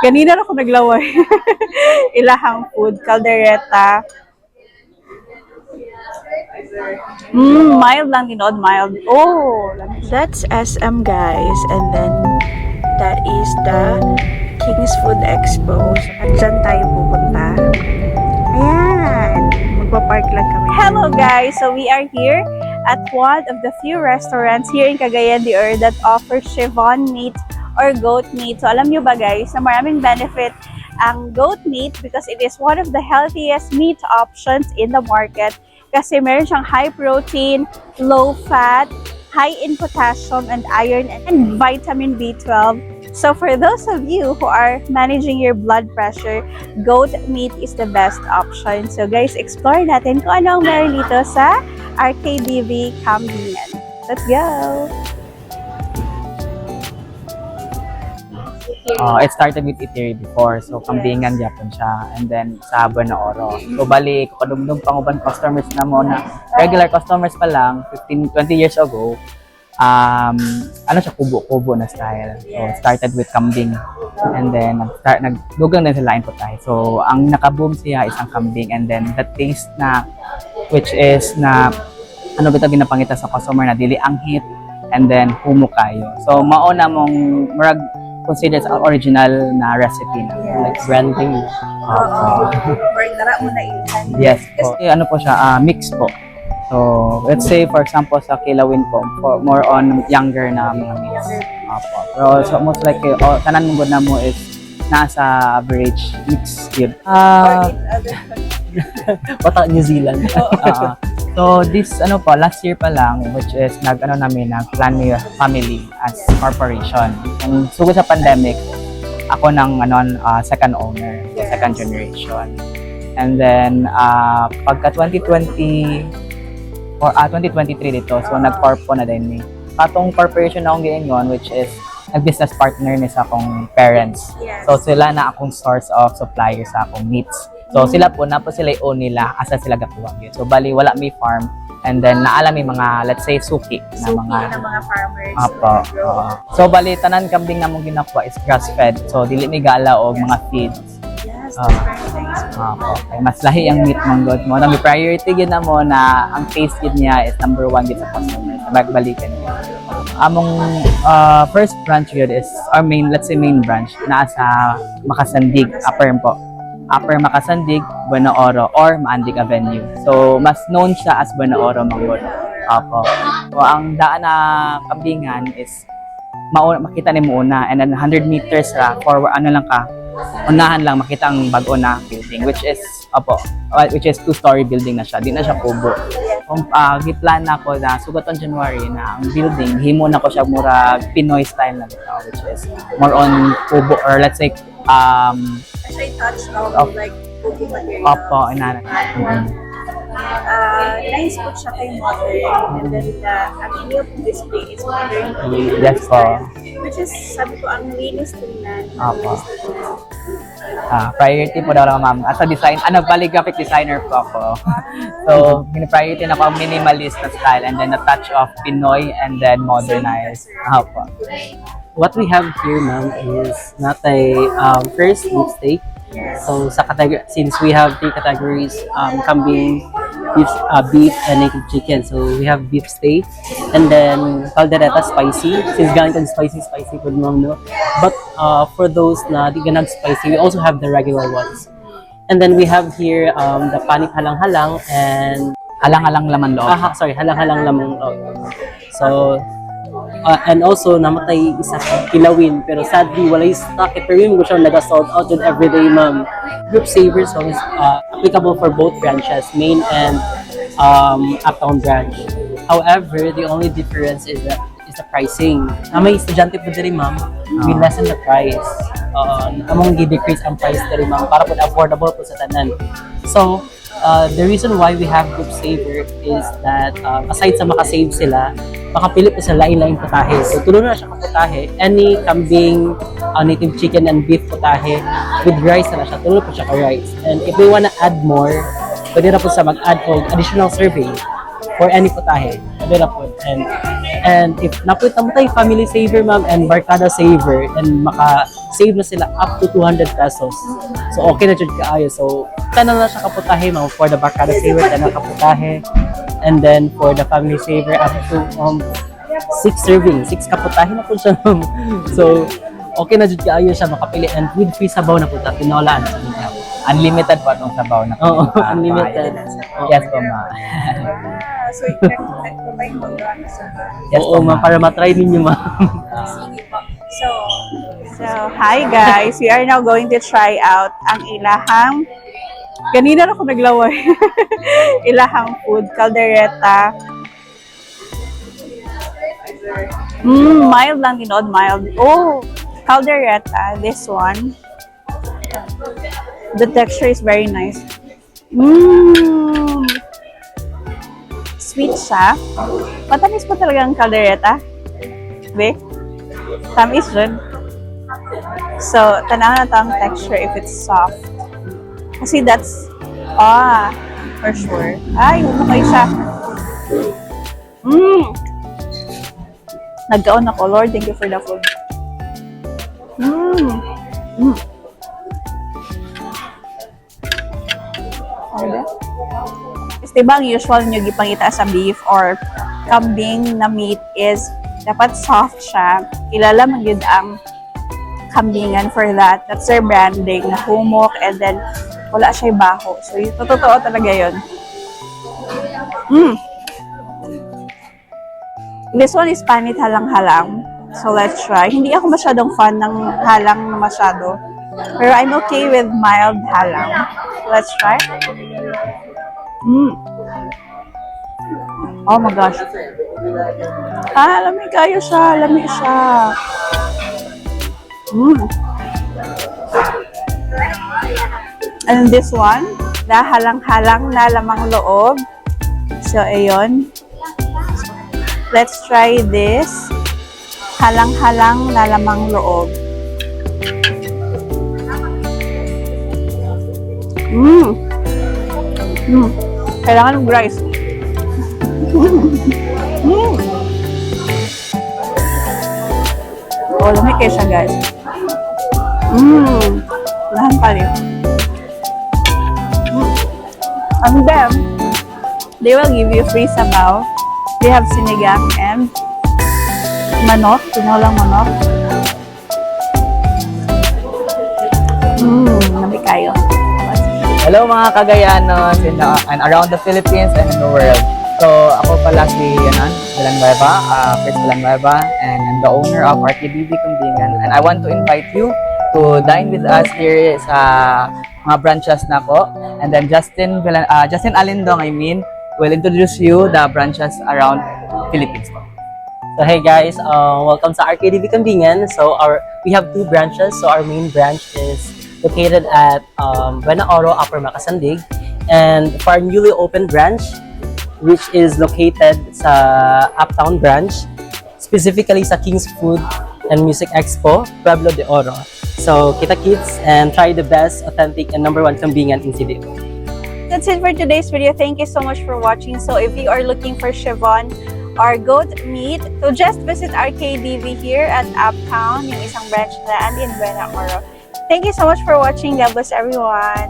Ganina ra ko naglaway. Ilahang food, caldereta. Mild lang tinuod, mild. Oh, That's SM, guys, and then that is the King's Food Expo. At dyan tayo pupunta. Ayan! Magpa-park lang kami. Hello, guys! So we are here at one of the few restaurants here in Cagayan de Oro that offers chevon meat or goat meat. So alam nyo ba, guys, na maraming benefit ang goat meat because it is one of the healthiest meat options in the market kasi meron siyang high protein, low fat, high in potassium and iron and vitamin B12. So for those of you who are managing your blood pressure, goat meat is the best option. So guys, explore natin kung ano ang meron dito sa RKDV Kambingan. Let's go! It started with Itiri before. So, kambingan gyapon siya. And then, sa Buena Oro. So, bali, kadumdum pang uban customers na mo na regular customers pa lang, 15, 20 years ago, ano siya, kubo-kubo na style. So, it started with kambing. And then, nag-start, nagdugang din sila input tayo. So, ang nakaboom siya is ang kambing. And then, the taste na, which is na, ano ba ito ginapangita sa customer na dili ang hit and then humo kayo. So, mauna mong murag considered sa original na recipe na. Like branding. Opo. Or nara mo na ilhan. Yes po. Eh, ano po siya, mix po. So, let's say, for example, sa Kilawin po, for more on younger na mga mix. Opo. Pero so, most likely, oh, tanan mo na mo is nasa average mix yun. Wata New Zealand. So this ano po, last year pa lang, which is nag ano namin, nag-plan mi family as corporation. And sugod sa pandemic, ako ng ano second owner, so second generation. And then pagka 2020 or 2023 dito, so nag-corpo na din mi. Katong corporation na akong giingon, which is nag-business partner ni sa akong parents. So sila na akong source of supplier sa akong meats. So sila po, na po sila own nila, asa sila gakuha gyud. So bali wala mi farm and then naala mi mga, let's say, suki na mga na mga farmers. Apo. Oo. So bali tanan kambing namong ginakuha is grass fed. So dili mi gala og mga feeds. Yes, Ah. Apo. Kay mas lahi ang meat mong god mo. Nami priority gyud na mo na ang taste gyud niya is number one gyud sa customer. Sa bagbalikan niya. Among first branch gyud is our main, let's say, main branch naa sa Makasandig, upper po. Upper Makasandig, Buena Oro or Maandig Avenue. So mas known siya as Buena Oro manggod. Apo. So ang daan na kambingan is makita nimo una and then 100 meters ra forward, ano lang ka, unahan lang makita ang bago na building, which is, opo, which is two-story building na siya, di na siya kubo. Kung giplan na ko na sugaton January na ang building, himo na ko siya murag Pinoy style na bitaw, which is more on kubo or, let's say, Actually, touch of like cooking materials. Opo, inana. Nice po siya kay modern. And then, ang inyo pong display is modern. Yes po. Which is, sabi ko, ang linis tingnan. Ang Apo. linis tingnan. Priority po daw lang, ma'am. As a design, ano, bali graphic designer po ako. So, priority na ko ang minimalist na style and then a touch of Pinoy and then modernized. Opo. What we have here, ma'am, is not a first beef steak. So sa category, since we have three categories, kambing, beef, beef, and native chicken. So we have beef steak, and then caldereta spicy. Since galing kang spicy, spicy food, ma'am, no? But for those na di ganag spicy, we also have the regular ones. And then we have here the panik halang-halang and Halang-halang laman loob. Ah, sorry, halang-halang lamang loob. So, and also, namatay isa ka kilawin, pero sadly, walay stock. Eh, pero yun ko siya nag-sold out yun everyday, ma'am. Group Saver, so is applicable for both branches, main and uptown branch. However, the only difference is that is the pricing. Na may estudyante po diri, ma'am, we lessen the price. Among gi-decrease ang price diri, ma'am, para po affordable po sa tanan. So, the reason why we have Group Saver is that aside sa makasave sila, makapili po sa lain-lain putahe. So, tulo na siya ka putahe. Any kambing, native chicken, and beef putahe with rice na siya. Tulo po siya ka rice. And if they wanna add more, pwede na po sa mag-add og additional serving for any putahe. Pwede na po. And if napunta mo tayo family saver, ma'am, and barkada saver, and maka Save na sila up to ₱200. So okay na jud kaayo. So tanan na siya kaputahe, ma'am. For the Barkada Saver, tanan kaputahe. And then for the Family Saver, up to six servings, six kaputahe na po siya, ma'am. So okay na jud kaayo siya makapili and with free sabaw na po ta, tinola and sinigang. Unlimited po atong sabaw na. Oo, unlimited. Oo. Yes po, ma'am. Ah, so, i-provide mo sa Yes Oo, po, ma'am, ma'am. Para matry ninyo, ma'am. Sige po. So, hi guys. We are now going to try out ang ilahang, ganina na ako naglaway, ilahang food, caldereta. Mild lang tinuod, mild. Oh, caldereta, this one. The texture is very nice. Sweet siya. Matamis po talaga ang caldereta. Be? Tamis rin. So, tanaw na to ang texture if it's soft. Kasi that's, for sure. Ay, humukay siya. Nagkaon ako. Lord, thank you for the food. Okay ba? Is diba ang usual nyo gipangita sa beef or kambing na meat is dapat soft siya. Kilala man gyud ang kambingan for that. That's their branding na humok and then wala siya baho. So, yun, totoo talaga yun. This one is panit halang-halang. So, let's try. Hindi ako masyadong fan ng halang na masyado. Pero I'm okay with mild halang. Let's try. Oh my gosh. Ah, lami kayo siya. Lami siya. And this one, the halang-halang na lamang loob. So, ayun. Let's try this. Halang-halang na lamang loob. Kailangan ng rice. Oh, lami kayo siya, guys. Lahan pala. And then, they will give you free sabaw. They have sinigang and manok, tinolang manok. Lami kayo. Hello, mga Cagayanos and around the Philippines and in the world. So ako pala si ano, Villanueva, Chris Villanueva, and I'm the owner of RKDV Kambingan. And I want to invite you to dine with us here sa mga branches nako. And then Justin Alindong, I mean, will introduce you the branches around Philippines po. So hey guys, welcome sa RKDV Kambingan. So our we have two branches. So our main branch is located at Buena Oro, Upper Macasandig. And for our newly opened branch, which is located sa Uptown branch, specifically sa King's Food and Music Expo, Pueblo de Oro. So kita kits and try the best, authentic, and number one kambingan in CDO. That's it for today's video. Thank you so much for watching. So if you are looking for chevon or goat meat, so just visit RKDV here at Uptown, yung isang branch na and in Buena Oro. Thank you so much for watching. God bless everyone.